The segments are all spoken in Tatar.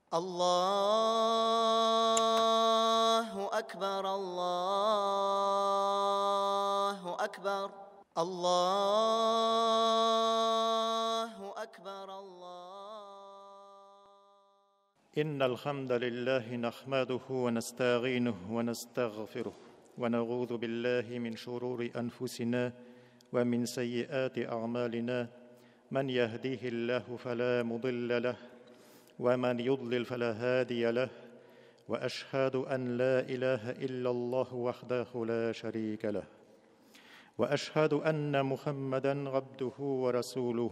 الله أكبر الله أكبر الله أكبر الله. إن الحمد لله نحمده ونستعينه ونستغفره ونعوذ بالله من شرور أنفسنا ومن سيئات أعمالنا، من يهديه الله فلا مضل له ومن يضلل فلا هادي له، وأشهد أن لا إله إلا الله وحده لا شريك له، وأشهد أن محمدًا عبده ورسوله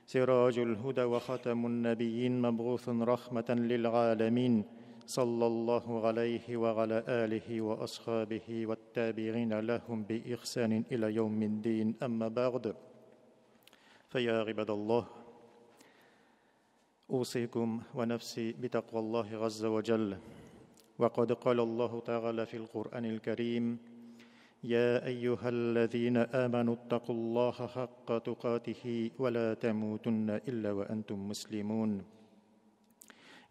سراج الهدى وختم النبيين مبعوث رحمة للعالمين، صلى الله عليه وعلى آله وأصحابه والتابعين لهم بإحسان إلى يوم الدين. أما بعد، فيا عباد الله، أوصيكم ونفسي بتقوى الله عز وجل. وقد قال الله تعالى في القرآن الكريم: يا أيها الذين آمنوا اتقوا الله حق تقاته ولا تموتن إلا وأنتم مسلمون.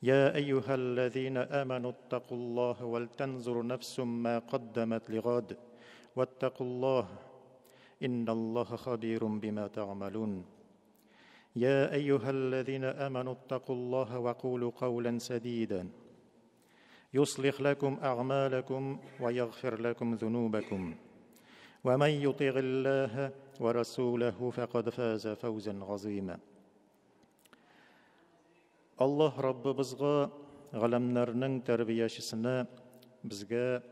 يا أيها الذين آمنوا اتقوا الله ولتنظر نفس ما قدمت لغد واتقوا الله إن الله خبير بما تعملون. يا أيها الذين آمنوا اتقوا الله وقولوا قولا سديدا يصلح لكم أعمالكم ويغفر لكم ذنوبكم، ومن يطع الله ورسوله فقد فاز فوزا عظيما. Аллаһ Раббыбызга, галәмнәрнең тәрбиячесенә, безгә,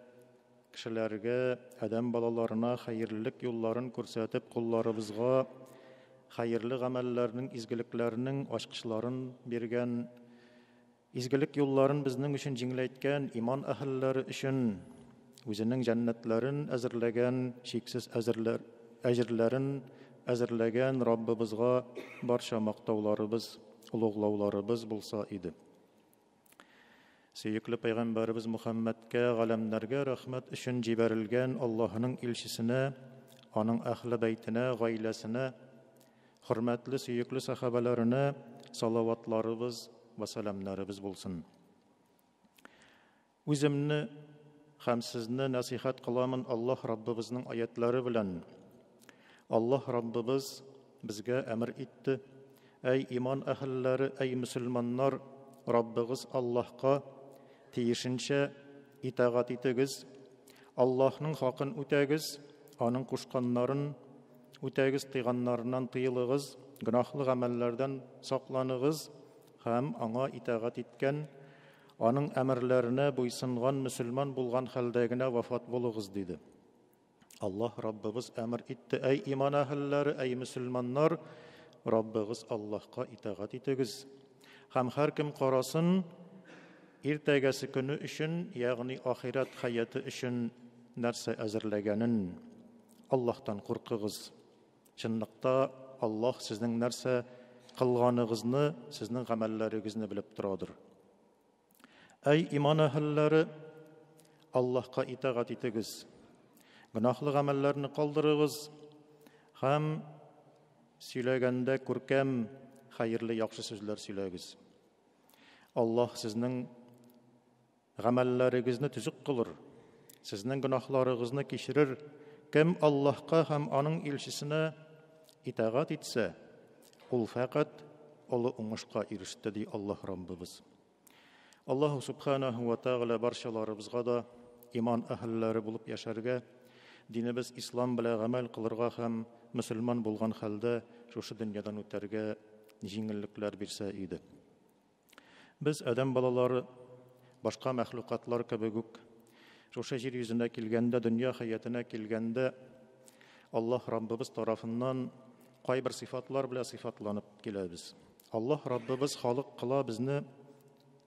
кешеләргә, адәм балаларына хәерлелек юлларын күрсәтеп, кулларыбызга хәерле гамәлләрнең, изгелекләрнең ачкычларын биргән, изгелек юлларын безнең өчен җиңеләйткән, иман әһелләре өчен үзенең җәннәтләрен әзерләгән, чиксез әҗерләрен әзерләгән Раббыбызга барча мактауларыбыз, олуглауларыбыз булса иде. Сөекле пәйгамбәребез Мөхәммәдкә, галәмнәргә рәхмәт өчен җибәрелгән Аллаһының илчесенә, аның әһле бәйтенә, гаиләсенә, хөрмәтле сөекле сәхабәләренә салаватларыбыз вә сәламнәребез булсын. Үземне һәм сезне нәсихәт кыламын Аллаһ Раббыбызның аятлары белән. Аллаһ Раббыбыз безгә әмер итте: Әй иман әһелләре, әй мөселманнар, Раббыгыз Аллаһка тиешенчә итагать итегез, Аллаһның хакын үтәгез, аның кушканнарын үтәгез, тыйганнарыннан тыелыгыз, гөнаһлы гамәлләрдән сакланыгыз һәм аңа итагать иткән, аның әмерләренә буйсынган мөселман булган хәлдә генә вафат булыгыз, диде. Аллаһ Раббыбыз әмер итте: Әй иман әһелләре, әй мөселманнар, Раббыгыз Аллаһка итагать итегез. Һәм һәркем карасын иртәгәсе көне өчен, ягъни ахирәт хәяты өчен нәрсә әзерләгәнен. Аллаһтан куркыгыз. Чынлыкта Аллаһ сезнең нәрсә кылганыгызны, сезнең гамәлләрегезне белеп торадыр. Әй иман әһелләре, Аллаһка итагать итегез. Гөнаһлы гамәлләрне калдырыгыз һәм сөйләгәндә күркәм, хәерле, яхшы сүзләр сөйләгез. Аллаһ сезнең гамәлләрегезне төзек кылыр, сезнең гөнаһларыгызны кичерер. Кем Аллаһка һәм аның илчесенә итагать итсә, ул фәкать олы уңышка иреште, ди Аллаһ Раббыбыз. Аллаһу субханаһу ва тааля барчаларыбызга да иман әһелләре булып яшәргә, динебез ислам белән гамәл кылырга һәм мөселман булган хәлдә шушы дөньядан үтәргә җиңеллекләр бирсә иде. Без адәм балалары башка мәхлукатлар кебек үк шушы җир йөзенә килгәндә, дөнья хәятына килгәндә Аллаһ Раббыбыз тарафыннан кайбер сыйфатлар белән сыйфатланып киләбез. Аллаһ Раббыбыз халык кыла безне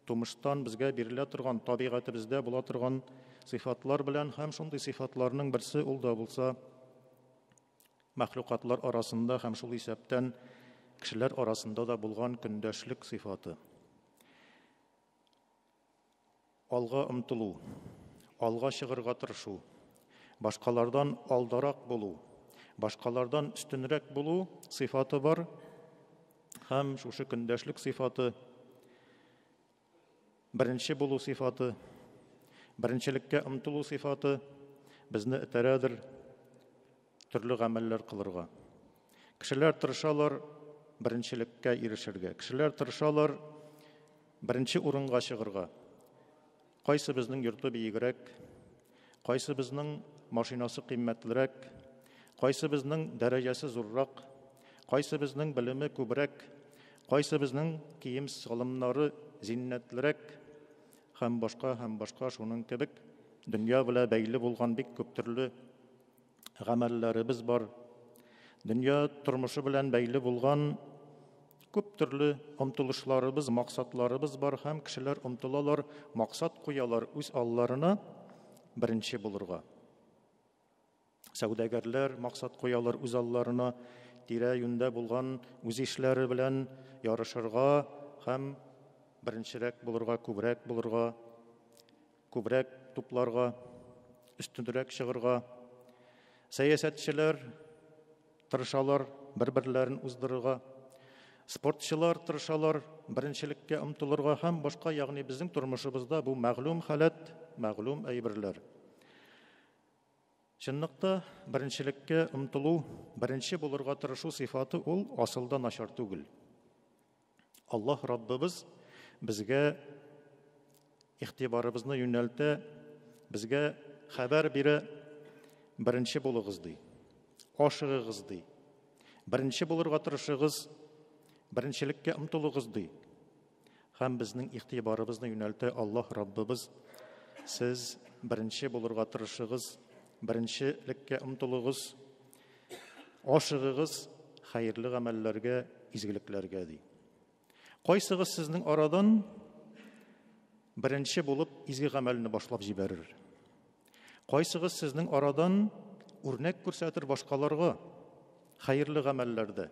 тумыштан безгә бирелә торган, табигатебездә була торган сыйфатлар белән, һәм шундый сыйфатларның берсе ул да булса мәхлукатлар арасында һәм шул исәптән кешеләр арасында да булган көндәшлек сыйфаты. Алга омтылу, алга чыгырга тырышу, башкалардан алдарак булу, башкалардан өстенрәк булу сыйфаты бар, һәм шушы көндәшлек сыйфаты Беренче булу сыйфаты, беренчелеккә омтылу сыйфаты безне этәрәдер төрле гамәлләр кылырга. Кешеләр тырышалар беренчелеккә ирешергә. Кешеләр тырышалар беренче урынга чыгырга. Кайсыбызның йорты биегрәк, кайсыбызның машинасы кыйммәтлерәк, кайсыбызның дәрәҗәсе зуррак, кайсыбызның белеме күбрәк, кайсыбызның кием салымнары зиннәтлерәк һәм башка һәм башка шуның кебек дөнья белән бәйле булган бик күп төрле гамәлләребез бар. Дөнья тормышы белән бәйле булган күп төрле омтылышларыбыз, максатларыбыз бар һәм кешеләр омтылалар, максат куялар үз алларына беренче булырга. Сәүдәгәрләр максат куялар үз алларына тирә-юньдә булган үз ишләре белән ярышырга һәм беренчерәк булырга, күбрәк булырга, күбрәк тупларга, өстенрәк чыгырга. Сәясәтчеләр тырышалар бер-берләрен уздырырга. Спортчылар тырышалар беренчелеккә омтылырга һәм башка, ягъни безнең тормышыбызда бу мәгълүм халәт, мәгълүм әйберләр. Чынлыкта беренчелеккә омтылу, беренче булырга тырышу сыйфаты ул асылда начар түгел. Аллаһ Раббыбыз безгә игътибарыбызны юнәлтә, безгә хәбәр бирә, беренче булыгыз ди. Ашыгыгыз ди. Беренче булырга тырышыгыз, беренчелеккә омтылыгыз ди. Һәм безнең игътибарыбызны юнәлтә Аллаһ Раббыбыз. Сез беренче булырга тырышыгыз, беренчелеккә омтылыгыз, ашыгыгыз хәерле гамәлләргә, изгелекләргә ди. Кайсыгыз сезнең арадан беренче булып изге гамәлне башлап җибәрер? Кайсыгыз сезнең арадан үрнәк күрсәтер башкаларга хәерле гамәлләрдә?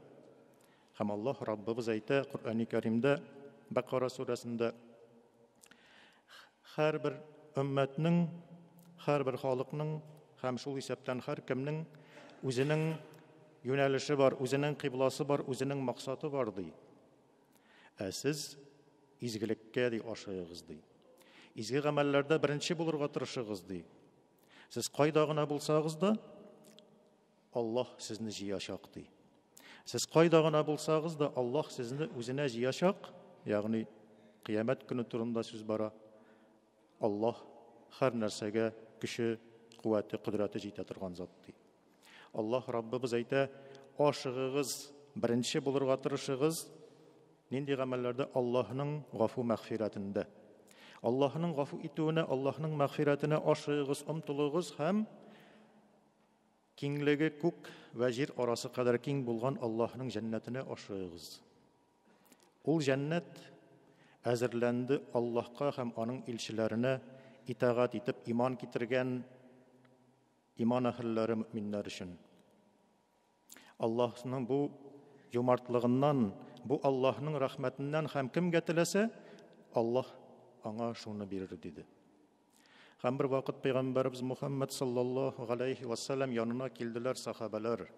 Һәм Аллаһ Раббыбыз әйтә Коръәни Кәримдә, Бәкара сүрәсендә, һәрбер өммәтнең, һәрбер халыкның һәм шул исәптән һәркемнең үзенең юнәлеше бар, үзенең кыйбласы бар, үзенең максаты бар ди. Ә сез изгелеккә ди ашыгыгыз ди. Изге гамәлләрдә беренче булырга тырышыгыз ди. Сез кайда гына булсагыз да, Аллаһ сезне җыячак ди. Сез кайда гына булсагыз да, Аллаһ сезне үзенә җыячак, ягъни кыямәт көне турында сүз бара. Аллаһ һәр нәрсәгә көче, куәте, кодрәте җитә торган зат ди. Аллаһ Раббыбыз әйтә, ашыгыгыз, беренче булырга тырышыгыз, нинди гамәлләрдә? Аллаһның гафу мәгъфирәтендә. Аллаһның гафу итүенә, Аллаһның мәгъфирәтенә ашыгыгыз, омтылыгыз һәм киңлеге күк вә җир арасы кадәр киң булган Аллаһның җәннәтенә ашыгыгыз. Ул җәннәт әзерләнде Аллаһка һәм аның илчеләренә итагать итеп иман китергән иман әһелләре мөминнәр өчен. Аллаһның бу юмартлыгыннан, бу Аллаһның рәхмәтеннән һәм кемгә теләсә, Аллаһ аңа шуны бирер диде. Һәм бер вакыт пәйгамбәребез Мухаммад саллаллаһу галәйһи ва саллям янына килделәр сахабәләр.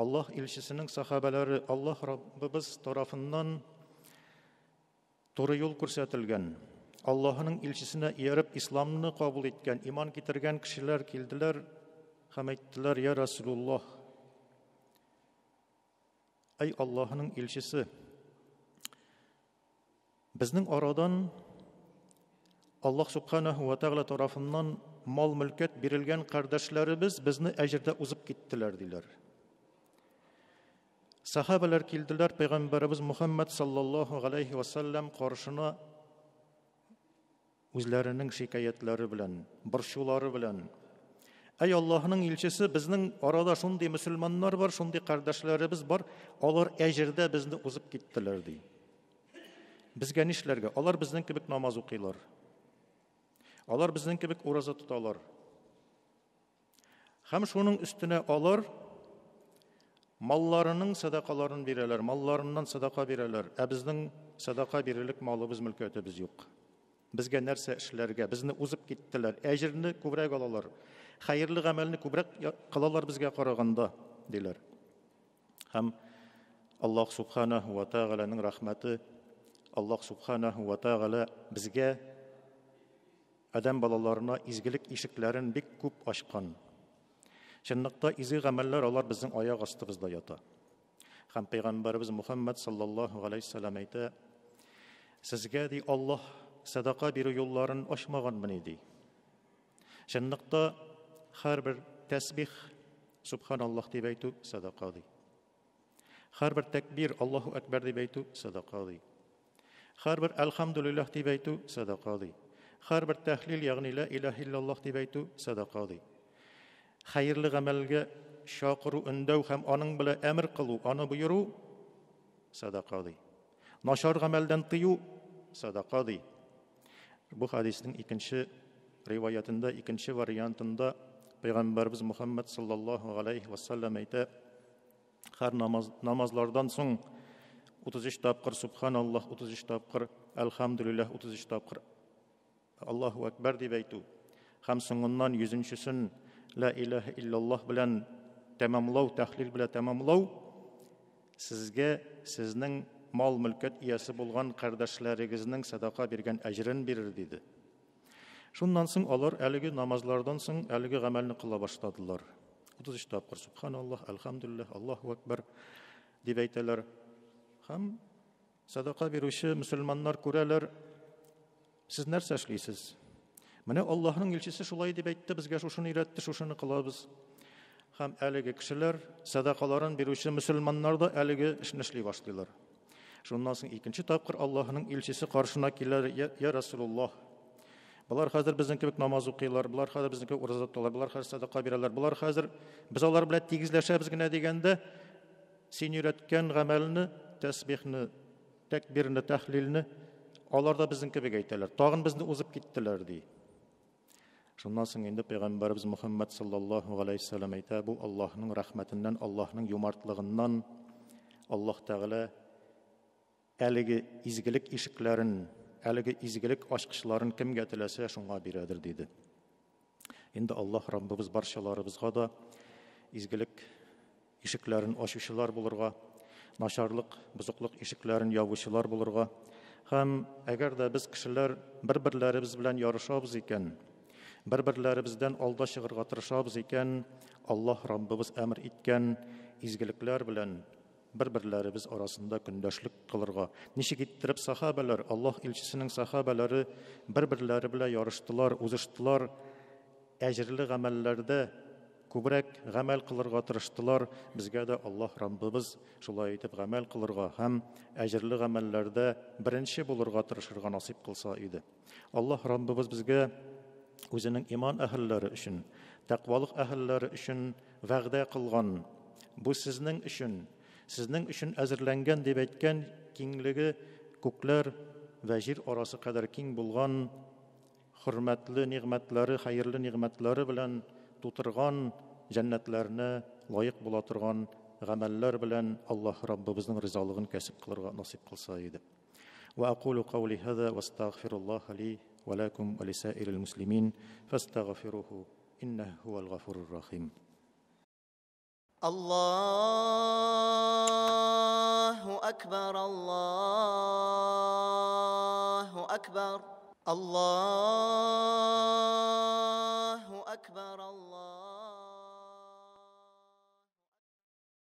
Аллаһ илчесенең сахабәләре Аллаһ Раббыбыз тарафыннан туры юл күрсәтелгән, Аллаһының илчесенә ияреп исламны кабул иткән, иман китергән кешеләр килделәр һәм әйттеләр: "Я Расулуллаһ, әй Аллаһының илчесе, безнең арадан Аллаһ субханаһу ва тәгалә тарафыннан мал-мөлкәт бирелгән кардәшләребез безне әҗердә узып киттеләр, диләр. Сахабалар килделәр пәйгамбәребез Мухаммад саллаллаһу галәйһи ва саллям каршына үзләренең шикаятьләре белән, борчулары белән. Әй Аллаһның илчесе, безнең арада шундый мөселманнар бар, шундый кардәшләребез бар, алар әҗердә безне узып киттеләр, ди. Безгә нишләргә? Алар безнең кебек намаз укыйлар. Алар безнең кебек ураза тоталар. Һәм шуның өстенә алар малларының сәдакаларын бирәләр, малларыннан сәдака бирәләр. Ә безнең сәдака бирерлек малыбыз, мөлкәтебез юк. Безгә нәрсә эшләргә? Безне узып киттеләр. Әҗерне күбрәк алалар. Хәерле гамәлне күбрәк кылалар безгә караганда, диләр. Һәм Аллаһ субханаһу ва тәгаләнең рәхмәте Аллаһ субханаһу ва тааля безгә, адәм балаларына, изгелек ишекләрен бик күп ачкан. Чынлыкта изге гамәлләр алар безнең аяк астыбызда ята. Һәм пәйгамбәребез Мухаммад саллаллаһу алейһи вәсәлләм әйтә: "Сезгә, ди, Аллаһ садака бирү юлларын ачмаганмыни?" ди. Чынлыкта һәрбер тәсбих, субханаллаһ дип әйтү садака, ди. Һәрбер тәкбир, Аллаһу әкбәр дип әйтү садака, ди. Һәрбер әлхәмдүлилләһ дип әйтү садака, ди. Һәрбер тәхлил, ягъни ла илаһ иллаллаһ дип әйтү садака, ди. Хәерле гамәлгә чакыру, өндәү һәм аның белән әмер кылу, аны боеру садака, ди. Начар гамәлдән тыю садака, ди. Бу хадисның икенче риваятында, икенче вариантында Пәйгамбәрбез Мухаммад саллаллаһу алейхи ва саллям әйтә: һәр намаз, намазлардан соң 33 тапкыр субханаллаһ, 33 тапкыр әлхәмдүлилләһ, 33 тапкыр Аллаһу әкбәр дип әйтү һәм соңыннан 100нчесен ла илаһа иллаллаһ белән тәмамлау, тәхлил белән тәмамлау сезгә сезнең мал мөлкәт иясе булган кардәшләрегезнең садака биргән әҗрен бирер, диде. Шуннан соң алар әлеге намазлардан соң әлеге гамәлне кыла башладылар. 33 тапкыр субханаллаһ, әлхәмдүлилләһ, Аллаһу әкбәр дип әйтәләр. Һәм садака бирүче мөселманнар күрәләр: "Сез нәрсә эшлисез? Менә Аллаһның илчесе шулай дип әйтте, безгә шушыны өйрәтте, шушыны кылабыз." Һәм әлеге кешеләр, садакаларын бирүче мөселманнар да әлеге эшне эшли башлыйлар. Шуннан соң икенче тапкыр Аллаһның илчесе каршына киләр: "Я Расулуллаһ, болар хәзер безнең кебек намаз укыйлар, болар хәзер безнең кебек ураза тоталар, болар хәзер садака бирәләр, болар хәзер без алар белән тигезләшәбез генә дигәндә, син өйрәткән гамәлне, тәсбихне, тәкбирне, тәхлилне алар да безнең кебек әйтәләр, тагын безне узып киттеләр", ди. Шуннан соң инде Пәйгамбәребез Мухаммад саллаллаһу алейһи вәсәлләм әйтә: "Бу Аллаһның рәхмәтеннән, Аллаһның юмартлыгыннан. Аллаһ Тәгалә әлеге изгелек ишекләрен, әлеге изгелек ачкычларын кемгә теләсә, шуңа бирәдер", диде. Инде Аллаһ Раббыбыз барчаларыбызга да изгелек ишекләрен ачучылар булырга, начарлык, бозыклык ишекләрен ябучылар булырга һәм әгәр дә без кешеләр бер-берләребез белән ярышабыз икән, бер-берләребездән алда чыгарга тырышабыз икән, Аллаһ Раббыбыз әмер иткән изгелекләр белән бер-берләребез арасында көндәшлек кылырга. Ничек иттереп сахабәләр, Аллаһ илчесенең сахабәләре бер-берләре белән ярыштылар, узыштылар, әҗерле гамәлләрдә күбрәк гамәл кылырга тырыштылар, безгә дә Аллаһ Раббыбыз шулай итеп гамәл кылырга һәм әҗерле гамәлләрдә беренче булырга тырышырга насыйп кылса иде. Аллаһ Раббыбыз безгә үзенең иман әһелләре өчен, тәкъвалык әһелләре өчен вәгъдә кылган, бу сезнең өчен, сезнең өчен әзерләнгән дип әйткән киңлеге күкләр вә җир арасы кадәр киң булган хөрмәтле нигъмәтләре, хәерле нигъмәтләре белән тутырган җәннәтләренә лаек була торган гамәлләр белән Аллаһ Раббыбызның ризалыгын кәсеп кылырга насыйп кылса иде. وأقول قولي هذا واستغفر الله لي ولكم ولسائر المسلمين فاستغفروه إنه هو الغفور الرحيم. الله أكبر، الله أكبر، الله.